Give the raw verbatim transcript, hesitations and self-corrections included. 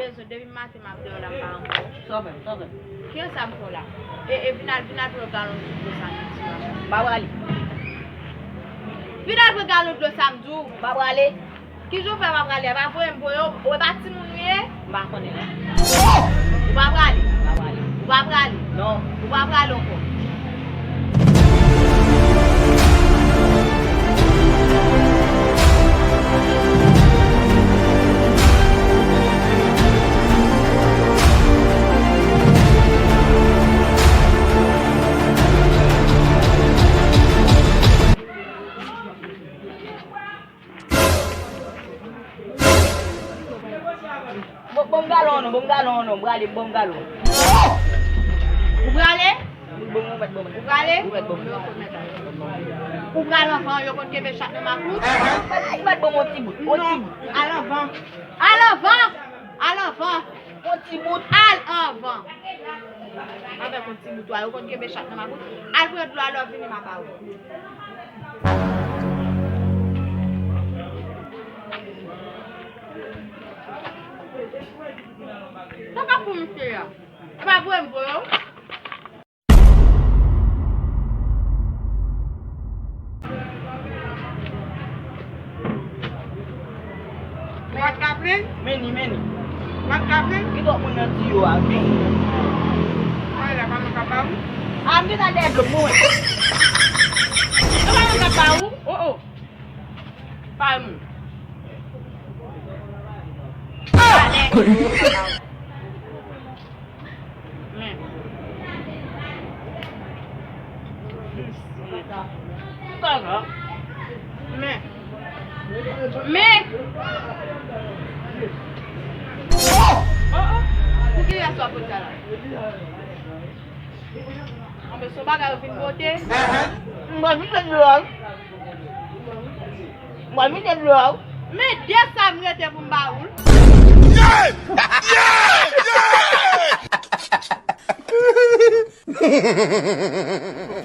Depi maten m ap dèyè w la, m pa rankontre w. Sòvè, sòvè. Kiyès sa m fè w la? E, e, vin al, vin al pran galon dlo sa m di w la. M pa prale. Vin al pran galon dlo sa m di w. M pa prale. Kijan w fè pa prale? A pa voye m voye w, ou e pa timoun ou ye? M pa konnen non. Ou pa prale? M pa prale. Ou pa prale? Non. Ou pa prale ankò. Bon, bon galon non, bon galon non, m prale, bon galon. Ou prale? Bon, bon, bon, bon. Ou prale? Bon, bon, bon. Ou prale anvan, yo konn kenbe chat nan makout. Ou mèt bon, bon ti bout, bon ti bout. Al anvan. Al anvan. Al anvan. Yon ti bout. Al anvan. Avèk yon ti bout, yo konn kenbe chat nan makout. Al pran dlo a, lè w vini, m ap ba ou. Sa pa pou misye a. E pa voye m voye w. Ou pa t ka plenn? Meni, meni. Ou pa t ka plenn? Gen twòp moun nan tiyo a, gen moun nan tiyo. Mwen la, pa mwen k ap ba ou. A, m gentan dèyè dlo m, mwen. E pa mwen k ap ba ou? O, o. Pa mwen. Talè. Men. Men. Men. Oh, oh. Pou ki rès w ap pote la? Anben, se yon bagay ou vin pote. M pa vin jwenn dlo a wi. M pa vin jwenn dlo a wi. Men de sa m rete pou m ba ou l. Yeah! Yeah! Yeah!